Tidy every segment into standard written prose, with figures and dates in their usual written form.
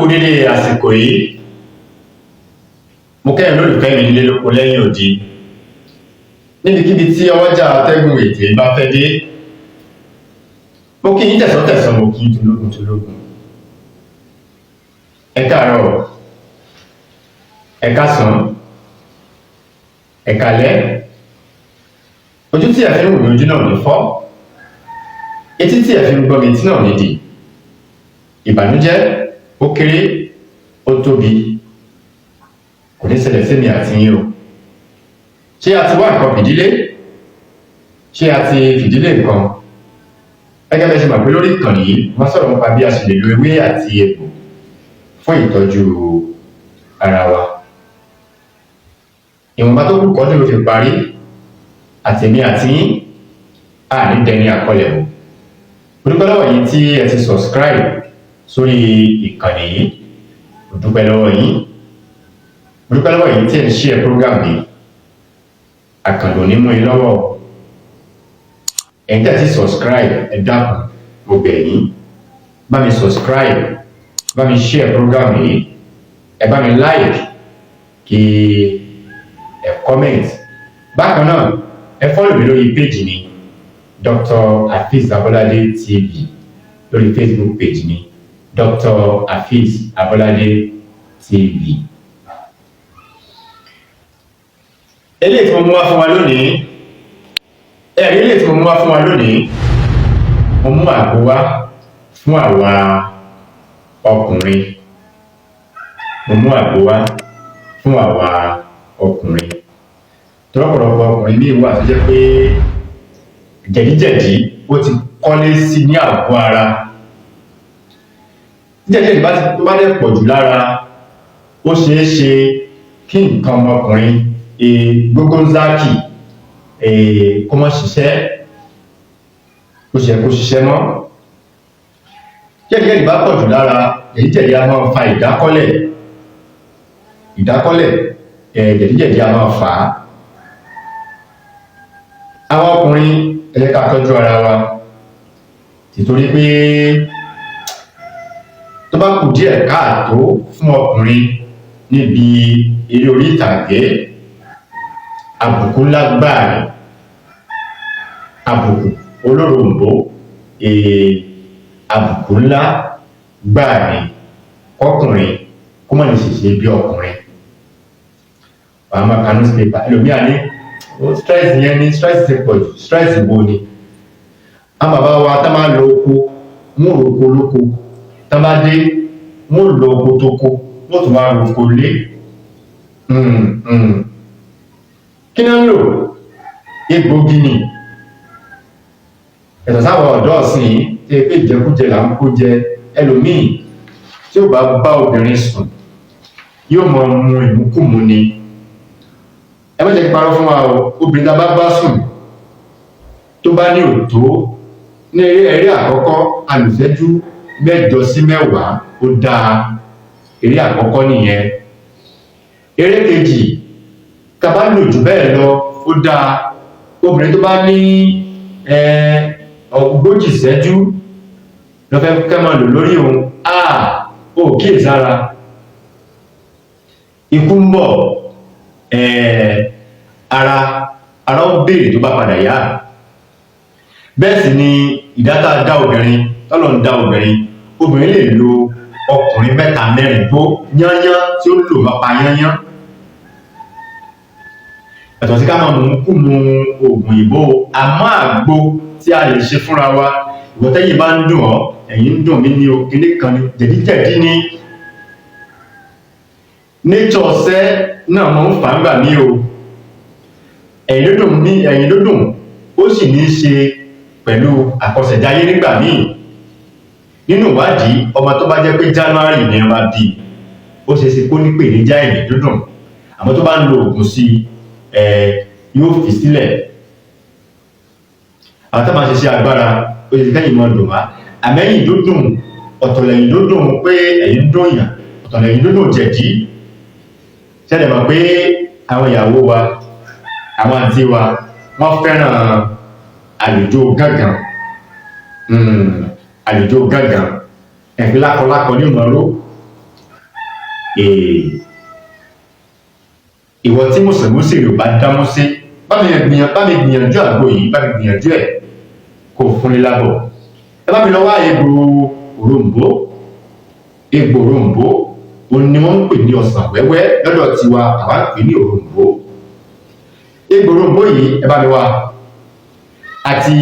Kú dédé àsìkò yìí. Mo kẹ́yìn lólùfẹ́ mi nílé lóko lẹ́yìn odi, níbikíbi tí ọwọ́jà atẹ́gùn ètò yìí bá fẹ́ dé. Mo kí yín tẹ̀sán-tẹ̀sán, mo kí yín tológun tológun. Ẹ káàárọ̀, ẹ káàsán, ẹ káalẹ́. Ojú tí ẹ fi ń wò mí, ojú náà ò ní fọ́. Etí tí ẹ fi ń gbọ́ mi, etí náà ò ní dì. Ìbànújẹ́, ó kéré, ó tóbi, kò ní ṣẹlẹ̀ sí mi àti yín o. Ṣé a ti wá nǹkan fìdílé? Ṣé a ti fìdílé nǹkan? Gẹ́gẹ́ bẹ́ẹ̀ ṣe mọ̀ pé lórí ìkànnì yìí, wọ́n sọ̀rọ̀ nípa bí a ṣe lè lo ewé àti egbò fún ìtọ́jú ara wa. Ìwọ̀nba tó kù kọ́dún ló fi parí, àtèmi àti yín, a ní dẹni àkọlẹ̀ o. Mo dúpẹ́ lọ́wọ́ yín tí ẹ ti subscribe sórí ìkànnì yìí. Mo dúpẹ́ lọ́wọ́ yín. Mo dúpẹ́ lọ́wọ́ yín tí ẹ ń share program yìí. Àkàndò ní mú yín lọ́wọ́. Ẹ̀yin tí ẹ ti subscribe, ẹ dákun, mo bẹ̀ yín. Bá mi subscribe, bá mi share program yìí, ẹ bá mi like, kí ẹ comment. Bákan náà, ẹ follow mi lórí page mi, Dr. Afeez Abolade TV, lórí Facebook page mi, Dr. Afeez Abolade TV. Eléyìí tí mo mú wá fún wa lónìí, ẹ̀rí eléyìí tí mo mú wá fún wa lónìí, mo mú àgbo wá fún àwa ọkùnrin. Mo mú àgbo wá fún àwa ọkùnrin. Tọ́lọ́pọ̀lọpọ̀ ọkùnrin míì wà tó jẹ́ pé jẹ̀díjẹ̀dí ó ti kọ́lé sí ní àgọ́ ara. Tí jẹ̀díjẹ̀dí bá ti tó bá dẹ̀ pọ̀ jù lára, ó ṣeé ṣe kí nǹkan ọmọkùnrin gbógóńzákì kó má ṣiṣẹ́ ó ṣe kó ṣiṣẹ́ mọ́. Jẹ̀díjẹ̀dí bá pọ̀ jù lára, jẹ̀díjẹ̀dí a máa fa ìdákọ́lẹ̀. Ìdákọ́lẹ̀, jẹ̀díjẹ̀dí a máa fà á. Àwọn ọkùnrin, ẹ jẹ́ ká tọ́jú ara wa, tìtorí pé tó bá kù díẹ̀ káàtó fún ọkùnrin níbi eré orí ìtàgé, àbùkù ńlá gbáà ni. Àbùkù olóròǹbó, àbùkù ńlá gbáà ni kọkùnrin kó má lè ṣèṣe bí ọkùnrin. Wàá máa ka newspaper, ẹlòmíà ní stress yẹn ní stress ti pọ̀ jù. Stress wo ni? Àwọn bàbá wa tá máa lọ oko, wọn ò roko lóko, tá bá dé, wọn ò lọ oko tó ko, wọn tún wá roko lé. Kí ni wọ́n ń lò? Egbògi ni. Yàtọ̀ sáwọn ọ̀dọ́ ọ̀sìn yìí tí ẹ pé ìjẹkújẹ là ń kó jẹ. Ẹlòmíì tí ò bá bá obìnrin sùn, yóò máa mu ìmúkùmù ni. Ẹ má jẹ́ kí n parọ́ fún wa o. Obìnrin tá a bá bá sùn, tó bá ní òtó ní eré àkọ́kọ́, alùsẹ́jú 8 sí 10, ó dáa. Eré àkọ́kọ́ nìyẹn. Eré kejì, tá a bá lò jù bẹ́ẹ̀ lọ, ó dáa. Obìnrin tó bá ní 40 ìṣẹ́jú lọ fẹ́ kẹ́ máa lò lórí òun, a ò kíyèsára, ikú ń bọ̀. Ara ara ó béèrè tó bá padà yá. Bẹ́ẹ̀ sì ni ìdá tá a dá obìnrin, tọ́lọ̀ ń dá obìnrin, obìnrin lè lo ọkùnrin mẹ́ta mẹ́rin gbó yányán tí ó lò máa pa yányán. Yàtọ̀ sí ká máa mú kú mu oògùn òyìnbó, àmọ́ àgbo tí a lè ṣe fúnra wa, ìwọ tẹ́yìn bá ń dùn ọ́, ẹ̀yìn ń dùn mí ní o, kíní kan ní jẹ̀díjẹ̀dí ní nature ọ̀sẹ́ náà máa ń fà á gbà mí o. Ẹ̀yìn ló dùn ní ẹ̀yìn ló dùn, ó sì ní í ṣe pẹ̀lú àkọsẹ̀jáyé nígbà míì. Nínú ìwádìí, ọmọ tó bá jẹ́ pé January ni wọ́n bá bí, ó ṣeé ṣe kó ní pèníjà ẹ̀yìn dúdùn, àmọ́ tó bá ń lo oògùn sí ẹ, yóò fi sílẹ̀. Àwọn tó máa ṣiṣẹ́ agbára, ó ṣe kẹ́yìn máa dùn wá. Àmẹ́yìn dúdùn ọ̀tọ̀lẹ̀yìn dúdùn pé ẹ̀yìn dùn yàn, ọ̀tọ̀lẹ̀yìn dúdùn jẹ̀dí. Ṣẹlẹ̀ mọ̀ pé àwọn ìyàwó wa, àwọn àǹtí wa, wọ́n fẹ́ràn àlùjọ gángan, àlùjọ gángan, ẹ̀fín lákọlákọ ní ìmọ̀ró. Ìwọ tí mùsùlùmí rò bá dámú sí, bá mi gbìyànjú àgbo yìí, bá mi gbìyànjú ẹ̀ kó fún ní lábọ̀. Ẹ bá mi lọ wá egbò òroǹbó. Egbò òroǹbó òun ni wọ́n ń pè ní ọsàn wẹ́wẹ́ lọ́dọ̀ tiwa, àwa ń pè ní òroǹbó. Egbò òroǹbó yìí, ẹ bá mi wá, àti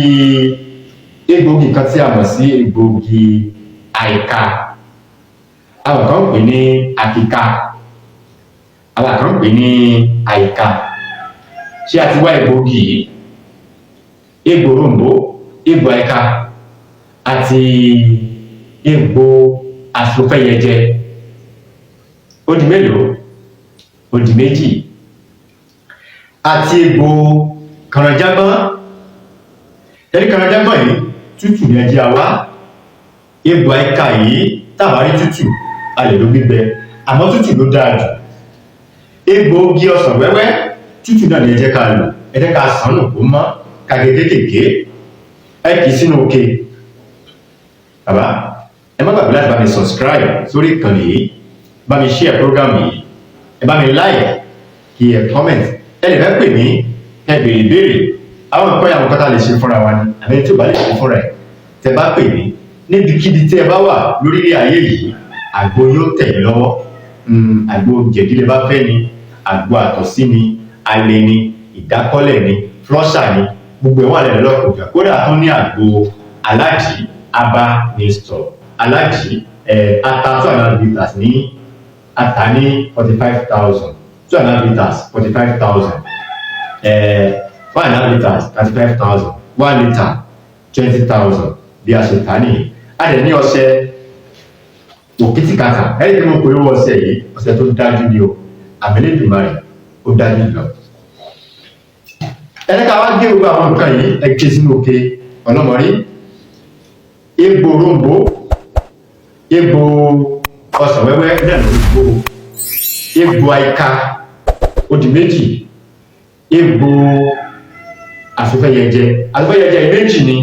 egbòogi kan tí a mọ̀ sí egbòogi àìka. Àwọn kan ń pè ní àkìka, àwọn kan ń pè ní àìka. Ṣé a ti wá egbòogi yìí? Egbò òroǹbó, egbò àìka àti egbò àsofẹ́yẹjẹ. Ó di mélòó? Ó di méjì. Àti egbò kànrànjágbọ́n. Ẹni kànrànjágbọ́n yìí tútù ní ẹjẹ́ àwa. Egbò àìka yìí tàbá rí tútù, a lè lo gbígbẹ, àmọ́ tútù ló dáa jù. Egbòogi ọsàn wẹ́wẹ́ tútù náà ní ẹ jẹ́ ká lò. Ẹ jẹ́ ká sàn nù kó mọ́, ká gé kéékèèké, ẹ kì í sínú òkè. Bàbá, ẹ má gbàgbé láti bá mi subscribe sórí ìkànnì yìí, bá mi share program yìí, ẹ bá mi like, kí ẹ comment. Ẹ lè fẹ́ pè mí, ẹ béèrè ìbéèrè. Àwọn nǹkan yàwọn kan tá a lè ṣe fúnra wa ni, àbí tí ò bá lè ṣe fúnra ẹ, tẹ bá pè mí níbikíbi tí ẹ bá wà lórílẹ̀ ayé yìí, àgbo yóò tẹ̀ yín lọ́wọ́. Àgbo jẹ̀dí lè bá fẹ́ ni, àgbo àtọ̀sí ni, alẹ́ ni, ìdákọ́lẹ̀ ni, flusher ni, gbogbo ẹ̀ wà lẹ́nu lọ́kọ̀ọ̀kan. Kódà tó ní àgbo aláàjì aba ní sọ aláàjì ẹ̀ ata 2.5 litres ní ata ní 45,000, 2.5 litres 45,000, 1.5 litres 35,000, 1 litre 20,000. Bí a ṣe tà nìyí. A dẹ̀ ní ọṣẹ òkìtìkàtà. Ẹni tí mo pè owó ọṣẹ yìí, ọṣẹ tó dájú ni o, àmì-Elédùmarè ó dájú jùlọ. Ẹni ká wá gé gbogbo àwọn nǹkan yìí, ẹ gé sínú òkè ọlọ́mọrí. Egbò òroǹbó, egbò ọsàn wẹ́wẹ́ náà ló gbó, egbò àìka, ó di méjì, egbò àsofẹ́yẹjẹ. Àsofẹ́yẹjẹ méjì ni,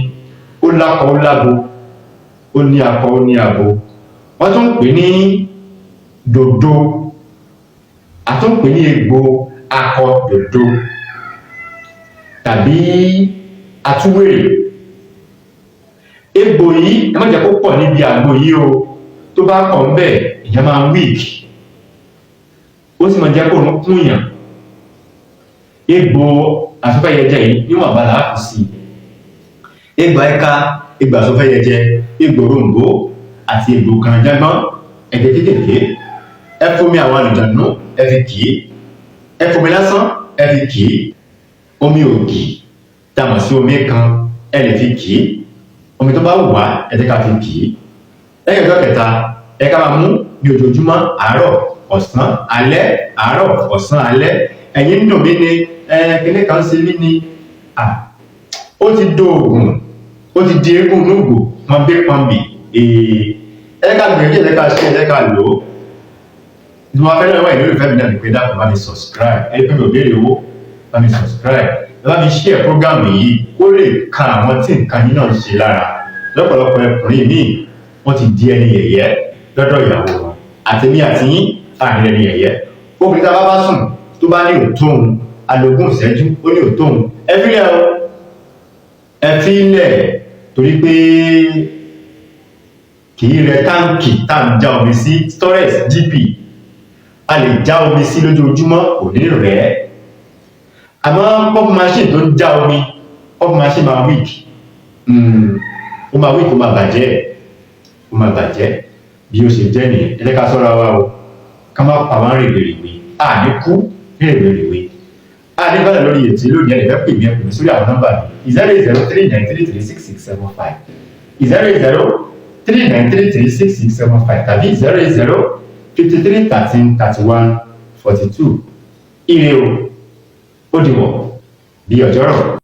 ó lákọ, ó lábo, ó ní akọ, ó ní abo. Wọ́n tún ń pè ní dòdò, a tún ń pè ní egbò akọ dòdò tàbí atúwèrè. Egbò yìí, ẹ má jẹ́ kó pọ̀ níbi àgbo yìí o. Tó bá pọ̀ ń bẹ̀, èèyàn máa ń weak, ó sì máa jẹ́ kó òun kúnyàn. Egbò àsofẹ́yẹjẹ yìí, níwọ̀nba là á fi sí i. Egbò ẹ̀ka, egbò àsofẹ́yẹjẹ, egbò òroǹbó àti egbò kànjágbọ́n, ẹ̀jẹ̀ kékèké. Ẹ fomi àwọn àlùjànnú, ẹ fi kì í. Ẹ fomi lásán, ẹ fi kì í. Omi ògì tá a mọ̀ sí omi kan, ẹ lè fi kì í. Omi tó bá wù wá, ẹ jẹ́ ká fi kì í. Lẹ́yìn ọjọ́ kẹta, ẹ ká máa mú ní ojoojúmọ́, àárọ̀, ọ̀sán, alẹ́, àárọ̀, ọ̀sán, alẹ́. Ẹ̀yin ń dùn mí ni, ẹ kíní kan ṣe mí ni, ó ti dóògùn, ó ti di eégún núgbò pọ́nbé pọ́nbì. Ẹ ká gbìyànjú, ẹ jẹ́ ká ṣe, ẹ jẹ́ ká lò ó. Tí wọ́n fẹ́ràn wá ìlú ìfẹ́ mi náà ni pé, dákun, bá mi subscribe. Ẹ pé mi ò béèrè owó. Bá mi subscribe, ẹ bá mi share program yìí kó lè kan àwọn tí nǹkan yìí náà ń ṣe lára. Lọ́pọ̀lọpọ̀ ọkùnrin míì, wọ́n ti di ẹni yẹ̀yẹ́ lọ́dọ̀ ìyàwó wọn. Àtẹ̀mí àti yín, àní ẹni yẹ̀yẹ́. Obìnrin tá a bá bá sùn, tó bá ní òtóhun alógún ìṣẹ́jú, ó ní òtóhun, ẹ fílẹ̀ o, ẹ fílẹ̀, torí pé kì í rẹ táǹkì tá à ń já omi sí, storage gp, a lè já omi sí lójoojúmọ́, kò ní rẹ̀ ẹ́. Àmọ́ pump machine tó ń já omi, pump machine máa weak, ó máa weak, ó máa bàjẹ́, ó máa bàjẹ́. Bí ó ṣe jẹ́ nìyẹn. Ẹ jẹ́ ká ṣọ́ra wa o, ká má pa wá rèwerèwe. A ní kú ní rèwerèwe, a ní bàlẹ̀ lórí ètò lónìí. Ẹ lè fẹ́ pè mí, ẹ pè mí sórí àwọn nọ́mbà mi: 08039336675, 08039336675, tàbí 08053133142. Ire o, ó dìwọ̀ bí ọjọ́rọ̀.